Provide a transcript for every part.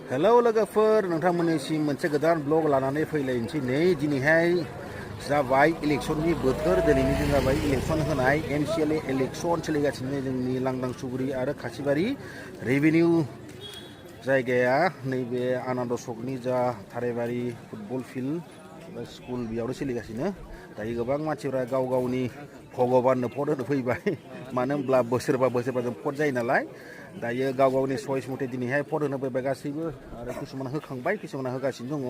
hello लोगोफोर नोंथांमोननिसिम मोनसे गोदान ब्लग लानानै फैलायनोसै नै दिनैहाय जाबाय इलेक्शननि बोथोर दिनैनि दिन जाबाय इलेक्शन होनाय MCLA इलेक्शन सोलिगासिनो जोंनि लांदां सुगुरि आरो खासिबारि रेभिनिउ जायगाया नैबे आनन्द सकनि जा थाराइबारि फुटबल फिल्ड बा स्कुल बेयावनो सोलिगासिनो दायो गोबां मानसिफ्रा गाव गावनि भगबाननो भट होनो फैबाय मानो होनब्ला बोसोरबा जों भट जायो नालाय दायो गाव गावनि चइस मथे दिनैहाय भट होनो फैबाय गासैबो आरो किसुमाना होखांबाय किसुमाना होगासिनो दङ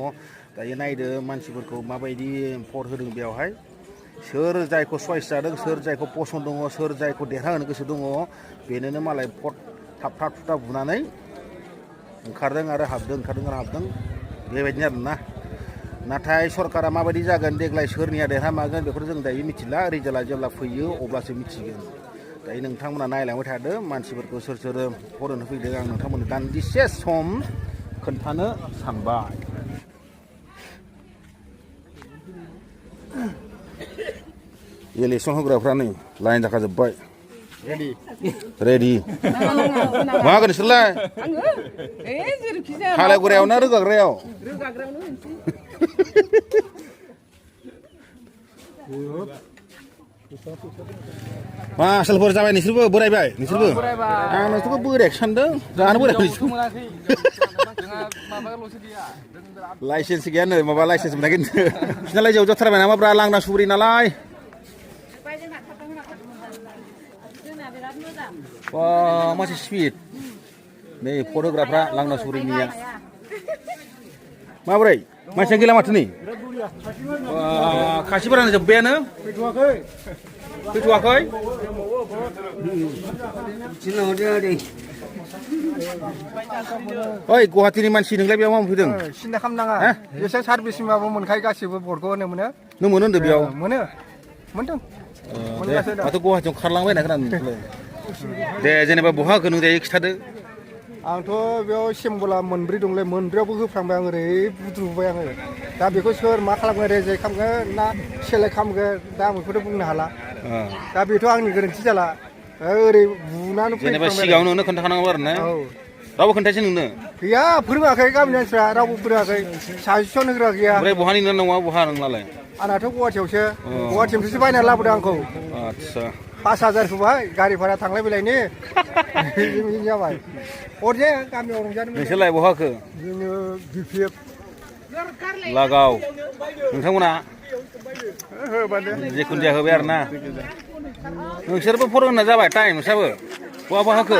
दायो नायदो मानसिफोरखौ माबायदि भट होदों बेयावहाय सोर जायखौ चइस जादों सोर जायखौ पसन्द दङ सोर जायखौ देरहाहोनो गोसो दङ बेनोनो मालाय भट थाब बुनानै ओंखारदों आरो हाबदों बेबायदिनो आरोना नाथाय सरकारा माबायदि जागोन देग्लाय सोरनिया देरहामागोन बेखौ जों दायो मिथिला रिजाल्टआ जेब्ला फैयो अब्लासो मिथिगोन दायो नोंथांमोना नायलांबाय थादो मानसिफोरखौ सोर भट होनो फैदों आं नोंथांमोननो दान्दिसे सम खोन्थानो सानबाय इलेक्शन होग्राफ्रा नै लाइन जाखाजोब्बाय रेडि मा होगोन नोंसोरलाय हालेवग्रायाव ना रोगाग्रायाव मा आसोलफोर जाबाय नोंसोरबो बोरायबाय नोंसोरबो आं नोंसोरखौ बोरायखौ सानदों जानो बोरायखौ लाइसेन्स गैयानो माबा लाइसेन्स मोनाखै बिसिनालाय जेव जाथारबाय नामाब्रा लांदां सुब्रि नालाय मासे स्पिड नै भट होग्राफ्रा लांदां सुब्रिनिया माबोरै मानसिया गैला माथो नै खासिफोरानो जोब्बायानो फैथ'वाखै ओइ गुवाहाटीनि मानसि नोंलाय बेयाव मा मोनफैदों सिन्था खालामनाङा एसे सार्भिस माबा मोनखायो गासिबो भटखौ होनो मोनो नों मोनो होनदों बेयाव मोनदों माथो गुवाहाटीयाव खारलांबाय होनना खोनादों दे जेनेबा बहा होखो नों दायो खिथादो आंथ' बेयाव सिम्बला मोनब्रै दंलै मोनब्रैयावबो होफ्रांबाय आं ओरै बुद्रुबाय आङो दा बेखौ सोर मा खालामगोन रेजेक्ट खालामगोन ना सेलेक्ट खालामगोन दा आं बेखौथ' बुंनो हाला दा बेथ' आंनि गोरोन्थि जाला ओरै बुनानै जेनेबा सिगाङावनो नोंनो खोन्थाखानांगौ आरो ना रावबो खोन्थायासै नोंनो गैया फोरोङाखै गामिनि मानसिफ्रा रावबो फोरोङाखै साजेसन होग्रा गैया ओमफ्राय बहानि नङा बहा नोंनालाय आंनाथ' गुवाहाटीयावसो बायनानै लाबोदों आंखौ आदसा 5,000 होबाय गारि भारा थांलाय फैलायनि जाबाय हरजे गामियाव रंजानो नोंसोरलाय बहा होखो जोङो BPF लागाव नोंथांमोना जेखुनु जाया होबाय आरो ना नोंसोरबो भट होनो जाबाय टाइम नोंस्राबो बहा होखो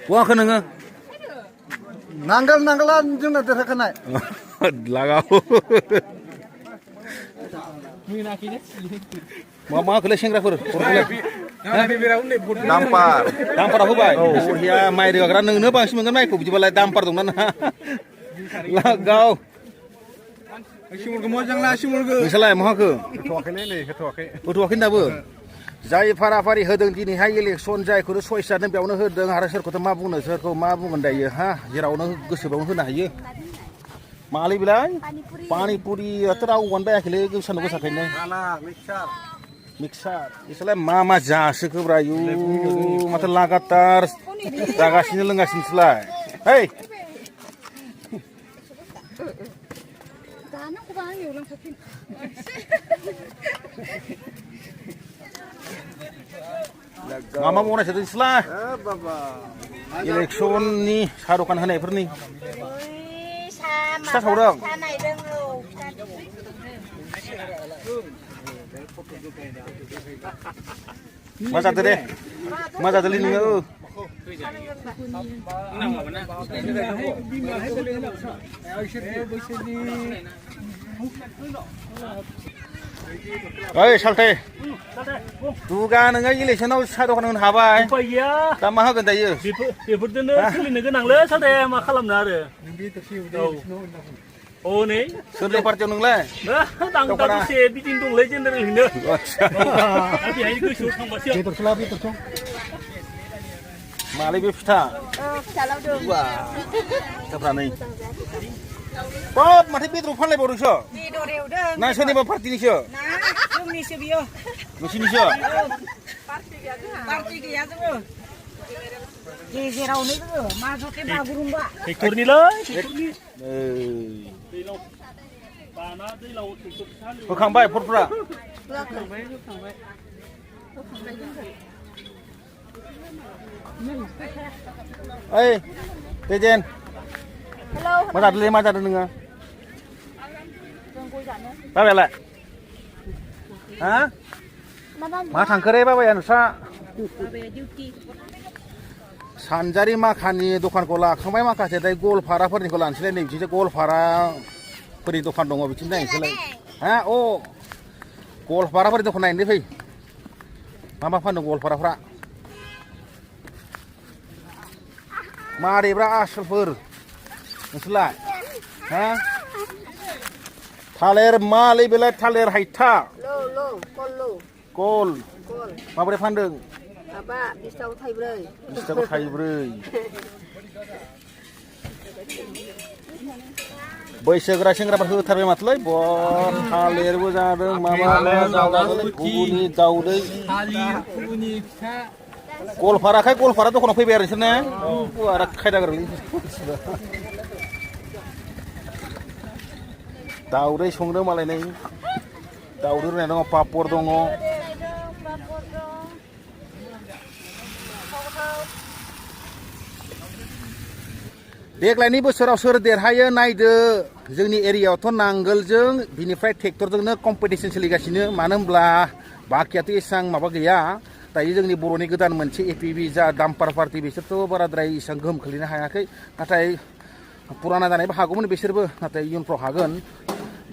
बहा होखो नोङो नांगोला जोंना देरहाखानाय लागाव मा होखोलाय सेंग्राफोर दामपारा होबाय बरिया माइ रोगाग्रा नोंनो बांसिन मोनगोन माइखौ बिदिबालाय दामपार दंना नोंहा लागाव नोंसोरलाय मा होखो होथ'वाखै दाबो जाय फारि होदों दिनैहाय इलेक्सन जायखौनो चइस जादों बेयावनो होदों आरो सोरखौथ' मा बुंनो सोरखौ मा बुंगोन दायो जेरावनो गोसो बेयावनो होनो हायो मालै बेलाय पानिपुरियाथ' रावबोआनो बायाखैलै सान्दुं गोसाखायनो मिक्सार बिसोरलाय मा जासोखोब्रा आयु माथो लागातार जागासिनो लोंगासिनोसोलाय है मा मावनायसो नोंसोरलाय इलेक्सननि साहा दखान होनायफोरनि फिथा सावदों मा जादो दे मा जादोलै नोङो ओइ सालथे दुगा नोङो इलेक्सनाव साहा दखान होनो हाबाय दा मा होगोन दायो बेफोरजोंनो सोलिनो गोनांलै सालथे मा खालामनो आरो नै सोरनि पार्टियाव नोंलाय आं दा दसे बिदिनो दंलै जेनेरेल हैनो बेहाय गोसोआव थांबासो बेदरखौ मालै बे फिथा फिथाफ्रा नै बाब माथो बेदर फानलायबावदोंसो बेदर एवदों ना सोरनिबा पार्टिनिसो जोंनिसो बियो नोंसिनिसो पार्टि गैया जोंहा गेजेरावनो जोङो माजोंथे बागुरुम्बा ट्रेक्टरनिलै ट्रेक्टरनि दैलाव बाना दैलाव ट्रेक्टर फिसा होखांबाय फटफ्रा ओइ तेजेन मा जादोंलै मा जादों नोङो बाबायालाय हा मा थांखोरे बाबाया नोंस्रा सानजारि माखानि दखानखौ लाखांबाय माखासे दायो गलपाराफोरनिखौ लानोसैलाय नै बिथिंजाय गलपाराफोरनि दखान दङ बिथिं नायनोसैलाय हा अ गलपाराफोरनि दखान नायनो फै मा फानदों गलपाराफ्रा मारैब्रा आसोलफोर नोंसोरलाय हा थालिर मालै बेलाय थालिर हायथा कल माबोरै फानदों माबा 20 थाखा थाइब्रै 20 थाखा थाइब्रै बैसोगोरा सेंग्राफोर होथारबाय माथोलै बन थालिरबो जादों माबा घुगुनि दाउदै गलपाराखाय गलपारा दखानाव फैबाय आरो नोंसोर ने आरो खायदा गोरलै दाउदै संदों मालाय नै दाउदै रुनाय दङ पापर दङ देग्लायनि बोसोराव सोर देरहायो नायदो जोंनि एरियायावथ' नांगोलजों बिनिफ्राय ट्रेक्टरजोंनो कम्पिटिसन सोलिगासिनो मानो होनब्ला बाखियाथ' एसां माबा गैया दायो जोंनि बर'नि गोदान मोनसे एपिबि जा डाम्पार पार्टि बिसोरथ' बाराद्राय एसां गोहोम खोलैनो हायाखै नाथाय पुराना जानायबो हागौमोन बिसोरबो नाथाय इयुनफ्राव हागोन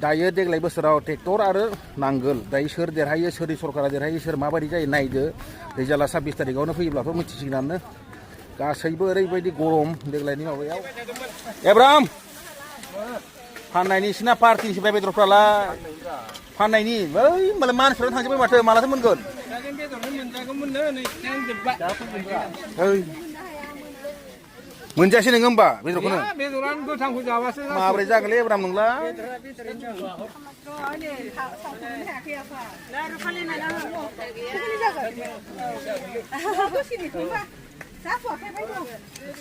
दायो देग्लाय बोसोराव ट्रेक्टर आरो नांगोल दायो सोर देरहायो सोरनि सरकारा देरहायो सोर माबायदि जायो नायदो रिजाल्टआ 26 तारिखआवनो फैयोब्लाथ' मिथिसिगोनानो गासैबो ओरैबायदि गरम देग्लायनि माबायाव एब्राम फाननायनि सिना पार्टिनिसो बाय बेदरफ्रालाय फाननायनि बै मालाय मानसिफ्रा थांजोब्बाय माथो मालाथो मोनगोन मोनजायासै नोङो होमबा बेदरखौनो बेदरानो गोथांखौ जाबासो माबोरै जागोनलै एब्राम नोंला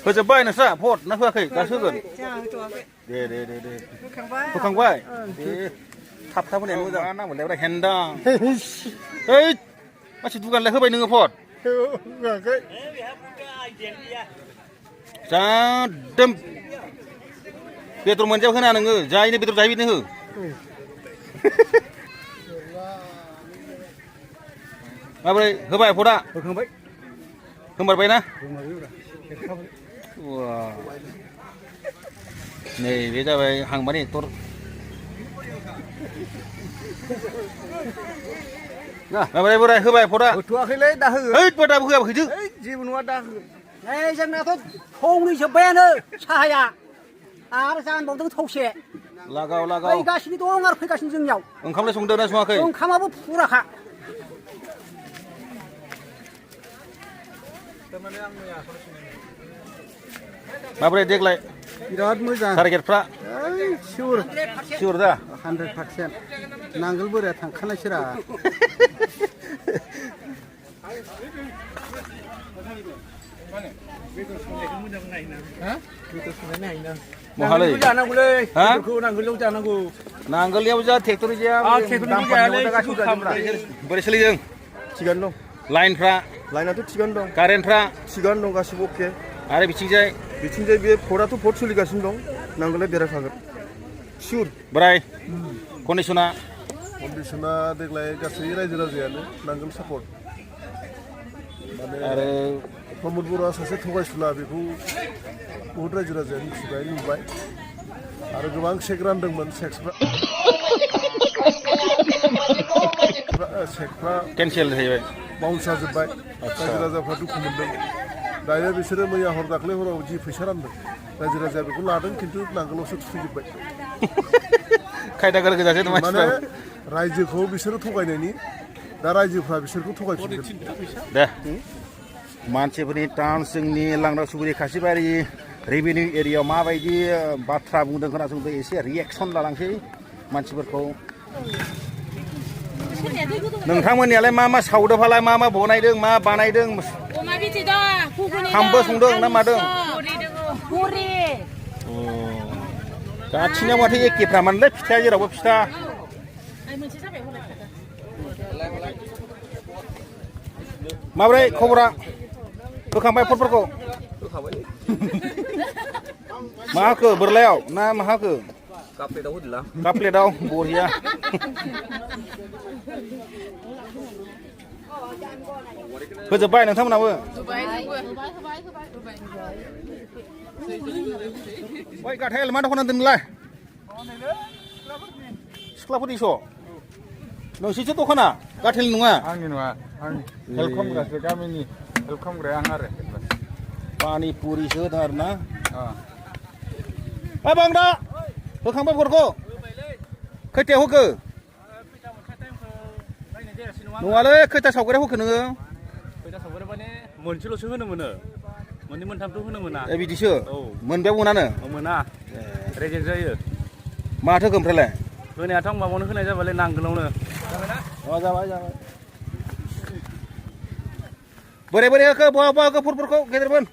होजोब्बाय नोंस्रा भट ना होआखै दासो होगोन दे होखांबाय दे थाब होनायानो मोजां मा नाम मोनलाय हेन्दां ओइ मानसि दुगानलाय होबाय नोङो भट होआखै जादों बेदर मोनजायाव होना नोङो जायनो बेदर जायो बिदिनो हो माबोरै होबाय भटआ होखांबाय होमबारबाय ना नै बे जाबाय हांबानि एक्टर माबोरै बोराय होबाय भटआ होथ'वाखैलै दा हो ओइ भटआबो होआबो हैदो जेबो नङा दा हो जोंनाथ' थौनै जोब्बायानो साहाया आरो जानबावदों थौसे लागाव फैगासिनो दं आरो फैगासिनो जोंनियाव ओंखामलाय संदों ना सङाखै ओंखामाबो फुराखा माबोरै देग्लाय बिराद मोजां टारगेटफ्रा सिउर दा 100% नांगोल बोराया थांखानायसोरा महालै जानांगौलै हा नांगोलाव जानांगौ नांगोलनियाव जा ट्रेक्टरनि जाया बोरै सोलिदों थिगानो दं लाइनाथ' थिगानो दं कारेन्टफ्रा थिगानो दं गासिबो अके आरो बिथिंजाय बे भटआथ' भट सोलिगासिनो दं नांगोला देरहाखागोन सिउर बोराय कन्डिसना देग्लाय गासै रायजो राजायानो नांगोल सापर्ट माने आरो प्रमद बर'आ सासे थगायसुला बेखौ बहुद रायजो राजाया मिथिबाय नुबाय आरो गोबां चेक रानदोंमोन चेकफ्रा केन्सेल जाहैबाय बाउन्स जाजोब्बाय रायजो राजाफ्रा दुखु मोनदों दायो बिसोरो मैया हर दाख्लै हराव जि फैसा रानदों रायजो राजाया बेखौ लादों खिन्थु नांगोलावसो थुफैजोब्बाय खायदा गोजासै माने रायजोखौ बिसोरो थगायनायनि दा रायजोफ्रा बिसोरखौ थगायफिनगोन दे मानसिफोरनि टाउन जोंनि लांदां सुबुरि खासिबारि रेभिनिउ एरियायाव माबायदि बाथ्रा बुंदों खोनासंदो एसे रिएक्सन लालांसै मानसिफोरखौ नोंथांमोननियालाय मा सावदो फालाय मा बनायदों मा बानायदों अमा बिथि दं घुगुनि खामबो संदों ना मादों पुरि गासिनियाव माथो एखेफ्रामानोलै फिथाया जेरावबो फिथा मोनसे जाबाय माब्रै खबरा होखांबाय फटफोरखौ मा होखो बोरलायाव ना मा होखो काप प्लेटआव बरिया होजोब्बाय नोंथांमोनाबो ओइ गाथाय मा दखान होनदों नोंलाय सिख्लाफोरनिस' नोंसिनिसो दखाना गाथेल नङा आंनि नङा आं हेल्प खालामग्रासो गामिनि हेल्प खालामग्राया आं आरो पानिपुरिसो होदों आरो ना बांदा होखांबाय फटखौ खैथायाव होखो नङालै खैथा सावगारियाव होखो नोङो खैथा सावगारि माने मोनसेल'सो होनो मोनो मोननै मोनथामथ' होनो मोना ए बिदिसो मोनबायाव मोनानो मोना रेजेक्ट जायो माथो होखो ओमफ्रायलाय होनायाथ' आं माबायावनो होनाय जाबायलै नांगोलावनो जाबाय बोरै बोरै होखो बहा बहा होखो फटफोरखौ गेदेरमोन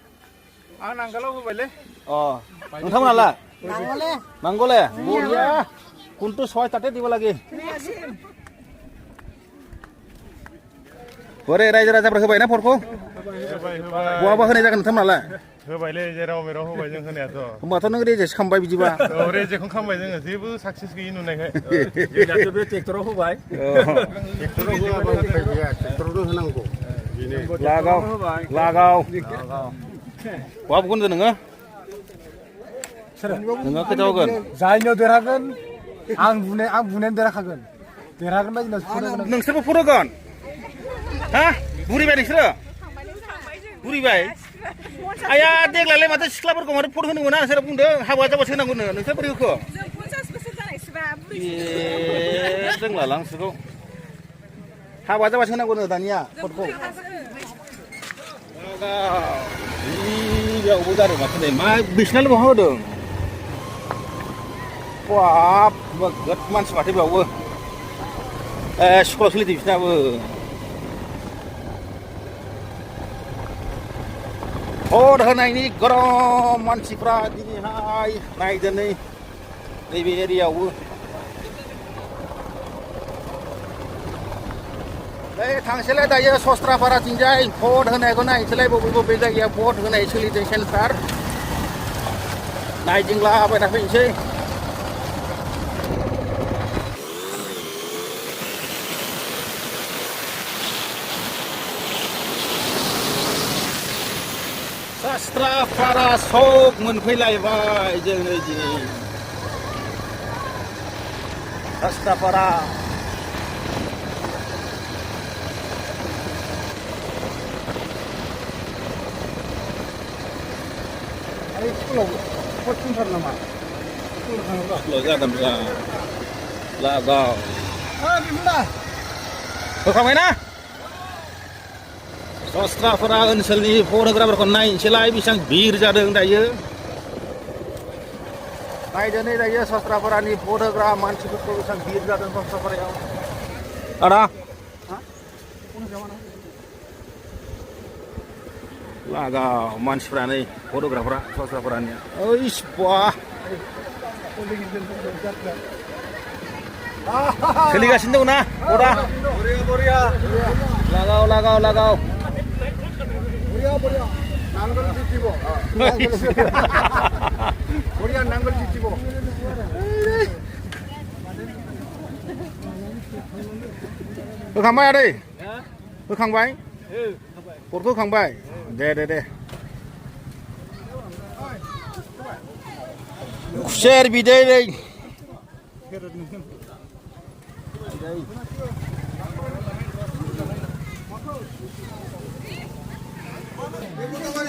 आं नांगोलाव होबायलै नोंथांमोनालाय नांगले बरिया कुन्टु सय ताते दिबा लागि बोरै रायजो राजाफोर होबाय ना फटखौ बहाबा होनाय जागोन नोंथांमोनालाय होबायलै जेराव मेराव होबाय जों होनायाथ' होमबाथ' नों रेजेक्ट खालामबाय बिदिबा रेजेक्टखौनो खालामबाय जोङो जेबो साक्सेस गैयि नुनायखाय दाथ' बे ट्रेक्टराव होबाय ट्रेक्टराव होआबा उपाय गैया ट्रेक्टरावनो होनांगौ लागाव बहा बुगोन नोङो नोङो खोथा होगोन जायनियाव देरहागोन आं बुनायानो देरहाखागोन देरहागोन बायदि नोंसोरबो फट होगोन हा बुरिबाय नोंसोरो बुरिबाय आया देग्लायलाय माथो सिख्लाफोरखौ माथो फट होनो मोना नोंसोर बुंदों हाबा जाबासो होनांगौनो नोंसोर बोरै होखो जों लालांसोखौ हाबा जाबासो होनांगौनो दानिया फटखौ बेयावबो जादों माथो नै मा बिसिनालाय बहा होदों बाब नोगोद मानसि माथो बेयावबो स्कुलाव सोलिदों बिसिनाबो भट होनायनि गरम मानसिफ्रा दिनैहाय नायदो नै नैबे एरियायावबो थांसैलाय दायो सस्त्रापाराथिंजाय भट होनायखौ नायनोसैलाय बबे बबे जायगायाव भट होनाय सोलिदों सेन्टार नायदिंलाबायना फैनोसै सस्त्रापारा सक मोनफैलायबाय जों नै दिनै सस्त्रापारा जागोन लागाव होखांबाय ना सस्त्रापारा ओनसोलनि भट होग्राफोरखौ नायनोसैलाय बेसेबां भिर जादों दायो नायदो नै दायो सस्त्रापारानि भट होग्रा मानसिफोरखौ बेसेबां भिर जादों सस्त्रापारायाव आदा लागाव मानसिफ्रा नै भट होग्राफ्रा सस्त्रापारानिया ओइस बा सोलिगासिनो दं ना भटआ लागाव नांगोल जितिबो बरिया नांगोल जितिबो होखांबाय आदै होखांबाय भटखौ होखांबाय दे खुसेर बिदै दै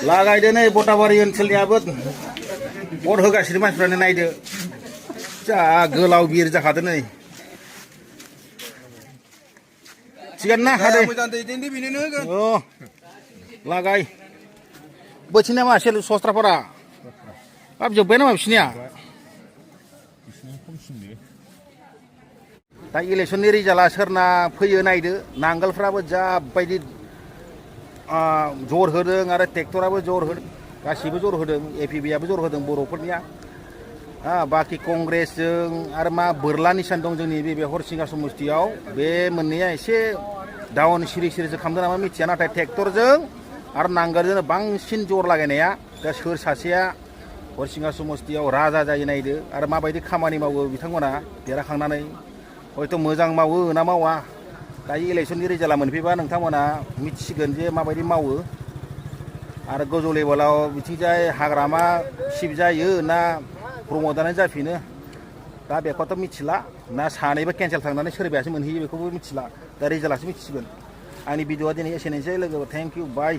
लागायदो नै बटाबारि ओनसोलनियाबो भट होगासिनो मानसिफ्रानो नायदो जा गोलाव बिर जाखादो नै थिगानो ना हादै लागाय बोथिना मा सेल सस्त्रापारा हाब जोब्बाय नामा बिसिनिया दा इलेक्सननि रिजाल्टआ सोरना फैयो नायदो नांगोलफ्राबो जा बायदि जर होदों आरो ट्रेक्टराबो जर होदों गासिबो जर होदों एपिबिआबो जर होदों बर'फोरनिया बाखि कंग्रेसजों आरो मा बोरला निसान दं जोंनि बे हरिसिंगा समस्तियाव बे मोननैया एसे डाउन सिरि सिरिसो खालामदों नामा मिथिया नाथाय ट्रेक्टरजों आरो नांगोलजों बांसिन जर लागायनाया दा सोर सासेया हरिसिंगा समस्तियाव राजा जायो नायदो आरो माबायदि खामानि मावो बिथांमोना देरहाखांनानै हयथ' मोजां मावो ना मावा दायो इलेक्सननि रिजाल्टआ मोनफैबा नोंथांमोना मिथिसिगोन जे माबायदि मावो आरो गोजौ लेभेलाव बिथिंजाय हाग्रामा सिबजायो ना प्रमदानो जाफिनो दा बेखौथ' मिथिला ना सानैबो केन्सेल थांनानै सोरबायासो मोनहैयो बेखौबो मिथिला दा रिजाल्टआसो मिथिसिगोन आंनि भिडिअआ दिनै एसेनोसै लोगो थेंक इउ बाय